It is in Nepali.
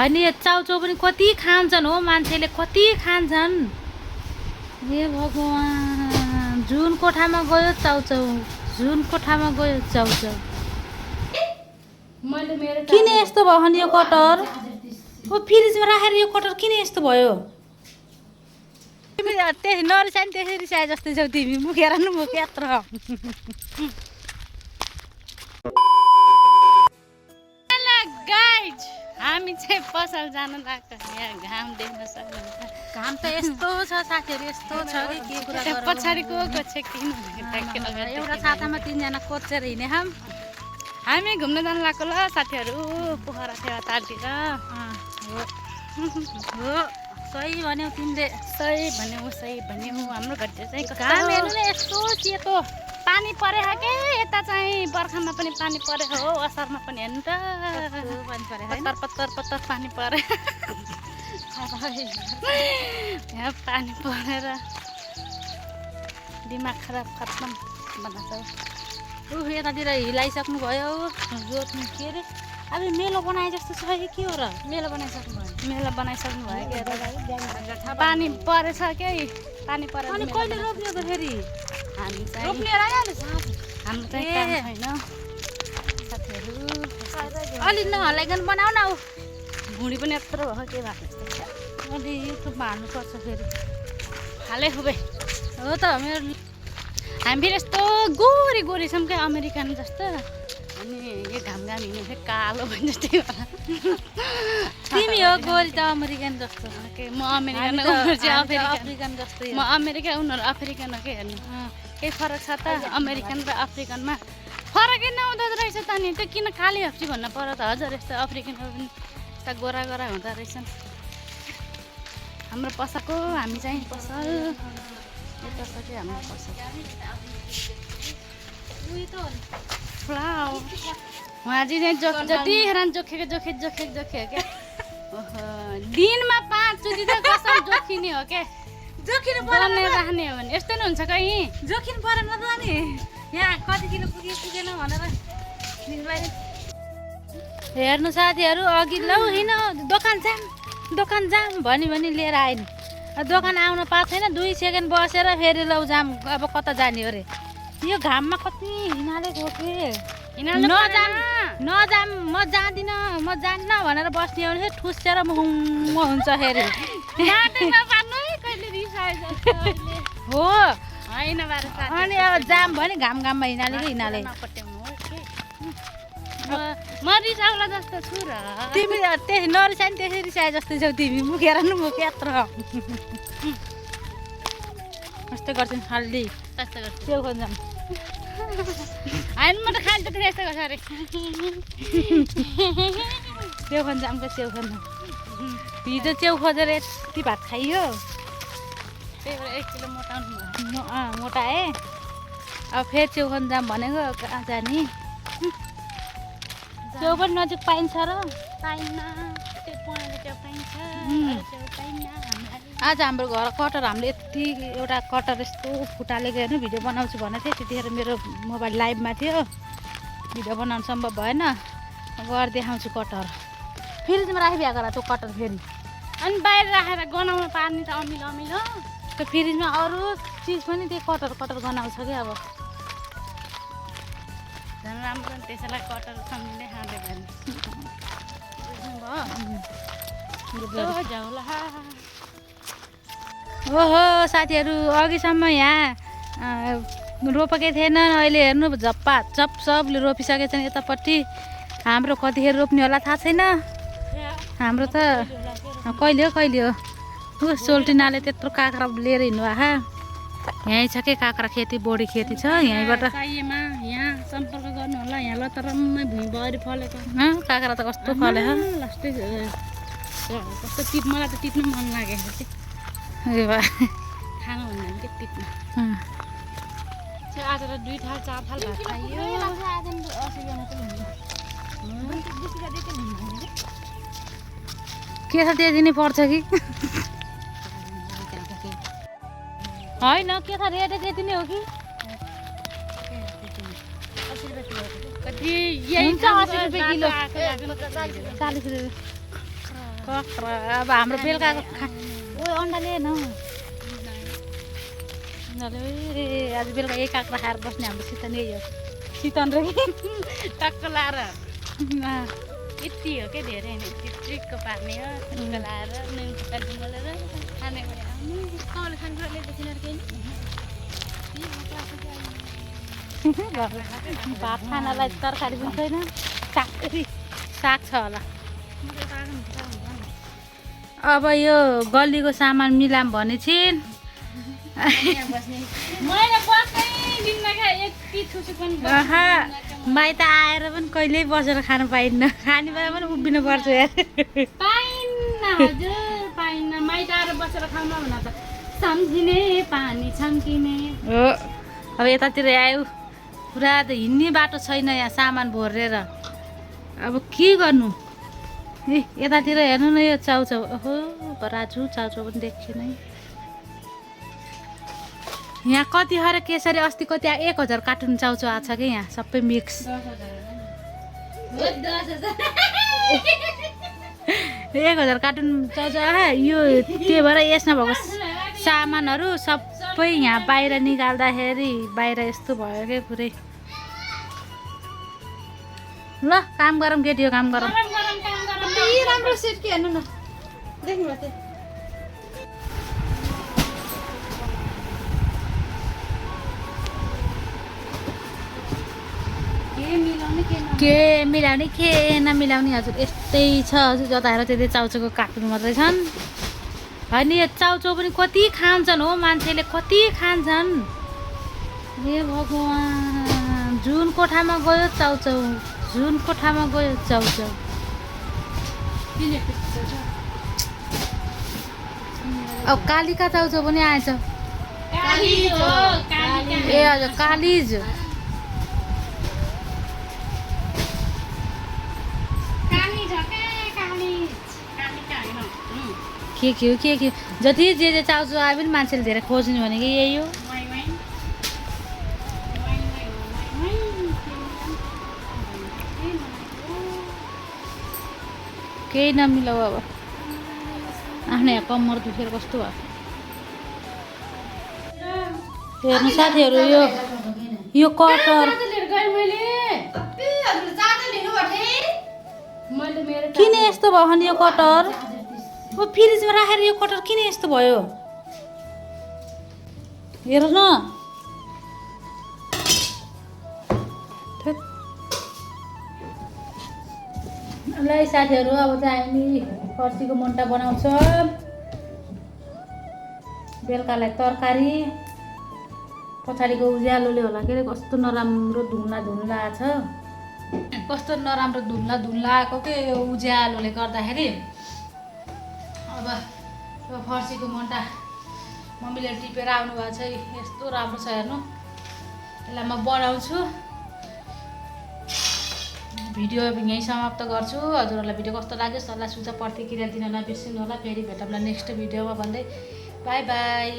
होइन यो चाउचाउ पनि कति खान्छन् हो मान्छेले कति खान्छन् हे भगवान् जुन कोठामा गयो चाउचाउ जुन कोठामा गयो चाउचाउ किन यस्तो भयो नि यो कटर ओ फ्रिजमा राखेर यो कटर किन यस्तो भयो तिमी त्यसरी नरिसाए नि त्यसरी रिसाए जस्तै छौ तिमी मुखेर न मुख यत्र गाइज हामी चाहिँ पसल जान लाग्छ यहाँ घाम देख्न सक्नुहुन्छ घाम त यस्तो छ साथीहरू यस्तो छ कि के कुरा गरौँ पछाडिको चाहिँ किन एउटा छातामा तीनजना कोचेर हिँडे हामी घुम्न जानु लाग्छ ल साथीहरू पोखरा फेवातालतिर हो सही भन्यौ तिमीले सही भन्यौ हाम्रो घरतिर चाहिँ घाम हेर्नु न यस्तो सेतो पानी परे के यता चाहिँ बर्खामा पनि पानी परे हो असारमा पनि हेर्नु त पानी परे पत्तर पानी परे यहाँ पानी परेर दिमाग खराब खत्तम बनाएको यतातिर हिलाइसक्नु भयो जोत्नु के अरे अब मेलो बनाए जस्तो छ कि के हो र मेलो बनाइसक्नु भयो के पानी परेछ के पानी परेर अनि कहिले रोप्ने त फेरि हामी चाहिँ हाम्रो चाहिँ काम छैन साथीहरू अलि नहलाइकन बनाऊ न भुँडी पनि यत्रो भयो के भएको जस्तो अलि युट्युबमा हाल्नुपर्छ फेरि हाले खुबै हो त मेरो हामी फेरि यस्तो गोरी छौँ क्या अमेरिकन जस्तो अनि यो घाम हिँड्नु फेरि कालो भने जस्तै तिमी हो गोरी त अमेरिकन जस्तो के म अमेरिकन अफ्रिकन जस्तै म अमेरिका उनीहरू अफ्रिकन हो के हेर्नु केही फरक छ त अमेरिकन र अफ्रिकनमा फरकै नहुँदो रहेछ त नि त्यो किन काली हप्सी भन्न पर्यो त हजुर यस्तो अफ्रिकनहरू पनि यस्ता गोरा हुँदो रहेछन् हाम्रो पसलको हामी चाहिँ पसल यता छ कि हाम्रो पसल उहाँ चाहिँ जति हेरान जोखेको क्या दिनमा 5 चोटि त कसम जोखिने हो क्या जोखिनु पर्ने राख्ने हो भने यस्तो नै हुन्छ कहीँ जोखिनु परेन त नि यहाँ कति किलो पुगेन भनेर हेर्नु साथीहरू अघि लौ हिँड दोकान जाम भनी लिएर आइन् दोकान आउन पाएको छैन 2 सेकेन्ड बसेर फेरि लौ जाम अब कता जाने अरे यो घाममा कति हिँडालेको के नजाम म जाँदिनँ म जान्न भनेर बस्ने हो भने ठुसेर म हुन्छ फेरि हो अनि अब जाम भने घाममा हिँडाले म रिसाउला जस्तो छु र तिमी त्यसरी नरिसाए नि त्यसरी रिसाए जस्तै छौ तिमी मुखेर न मुख यत्र कस्तो गर्छन् हल्दी कस्तो गर्छ च्याउ खोज्न जाम होइन म त खान्छ त यस्तो गर्छ अरे च्याउ खोज्न जाम च्याउ खोज्न हिजो च्याउ खोजेर यति भात खाइयो त्यही भएर 1 किलो मोटाए अब फेरि च्याउ खोज्न जाम भनेको कहाँ जाने च्याउ पनि नजिक पाइन्छ र पाइन्न आज हाम्रो घर कटर हामीले यति एउटा कटर यस्तो फुटालेको हेर्नु भिडियो बनाउँछु भनेको थिएँ त्यतिखेर मेरो मोबाइल लाइभमा थियो भिडियो बनाउनु सम्भव भएन गएर देखाउँछु कटर फ्रिजमा राखिदिएको र त्यो कटर फेरि अनि बाहिर राखेर गनाउन पार्ने त अमिलो त्यो फ्रिजमा अरू चिज पनि त्यही कटर गनाउँछ कि अब झन् राम्रो त्यसैलाई कटर सम्झिँदै खाँदै भयो ओहो साथीहरू अघिसम्म यहाँ रोपेकै थिएन अहिले हेर्नु झप्पाझप सबले रोपिसकेको छन् यतापट्टि हाम्रो कतिखेर रोप्ने होला थाहा छैन हाम्रो त कहिले हो सोल्टिनाले त्यत्रो काँक्रा लिएर हिँड्नु भएको यहीँ छ कि काँक्रा खेती बोडी खेती छ यहीँबाट यहाँ सम्पर्क गर्नु होला यहाँ लतरम्मै भुइँभरि फलेको काँक्रा त कस्तो फलेको कस्तो मलाई त टिप्नु मन लागेको थियो खानु भन्दा के टिप्नु आज त 2 थाल 4 थाल भात खाइयो के छ त्यो दिनै पर्छ कि होइन के छ रेट त्यति नै हो कि 80 रुपियाँ किलो 40 रुपियाँ कक्रा अब हाम्रो बेलुकाको ओ अन्डा लिएन आज बेलुका एक काँक्रा खाएर बस्ने हाम्रो सितन यही हो सितन र टक्क लाएर यति हो क्या धेरै होइन यति ट्रिक्क पार्ने हो टक्क लाएर नुन खुट्टा मोलेर खाने कमाले खाने ल्याएपछि भात खानालाई तरकारी पनि छैन साग छ होला अब यो गल्लीको सामान मिलाम भने चाहिँ माइत आएर पनि कहिल्यै बसेर खानु पाइन्न खाने बेला पनि उभिनु पर्छ यार पाइन्न हजुर पाइन्न माइत आएर बसेर खाउन भन त सम्झिने पानी छम्किने हो अब यतातिर आयो पुरा त हिँड्ने बाटो छैन यहाँ सामान भरेर अब के गर्नु ए यतातिर हेर्नु न यो चाउचाउ ओहो राजु चाउचाउ पनि देखिएन यहाँ कति खरे केसरी अस्ति कति 1000 कार्टुन चाउचाउ आएको छ कि यहाँ सबै मिक्स 1000 कार्टुन चाउचाउ यो त्यही भएर यसमा भएको सामानहरू सबै यहाँ बाहिर निकाल्दाखेरि बाहिर यस्तो भयो क्या पुरै ल काम गरौँ केटी हो काम गरौँ राम्रो सेट के हेर्नु न देख्नु भयो के मिलाउने के नमिलाउने हजुर यस्तै छ हजुर जता हेर त्यति चाउचाउको कार्टुन मात्रै छन् होइन यो चाउचाउ पनि कति खान्छन् हो मान्छेले कति खान्छन् ए भगवान् जुन कोठामा गयो चाउचाउ जुन कोठामा गयो चाउचाउ अब कालिका चाउचाउ पनि आएछ ए हजुर कालिज के हो जति जे चाउचाउ आए पनि मान्छेले धेरै खोज्ने भनेको यही हो केही नमिलाऊ अब आफ्नै कम्मर दुखेर कस्तो भयो हेर्नु साथीहरू यो कटर किन यस्तो भयो भने यो कटर फ्रिजमा राखेर यो कटर किन यस्तो भयो हेर न ल साथीहरू अब चाहिँ हामी फर्सीको मुन्टा बनाउँछ बेलुकालाई तरकारी पछाडिको उज्यालोले होला के अरे कस्तो नराम्रो धुम्ला छ कस्तो नराम्रो धुम्ला आएको के यो उज्यालोले गर्दाखेरि अब फर्सीको मुन्टा मम्मीले टिपेर आउनु भएको छ यस्तो राम्रो छ हेर्नु यसलाई म बनाउँछु भिडियो यहीँ समाप्त गर्छु हजुरहरूलाई भिडियो कस्तो लाग्यो सल्लाह सुझाव प्रतिक्रिया दिन नबिर्सिनु होला फेरि भेटौँला नेक्स्ट भिडियोमा भन्दै बाई बाई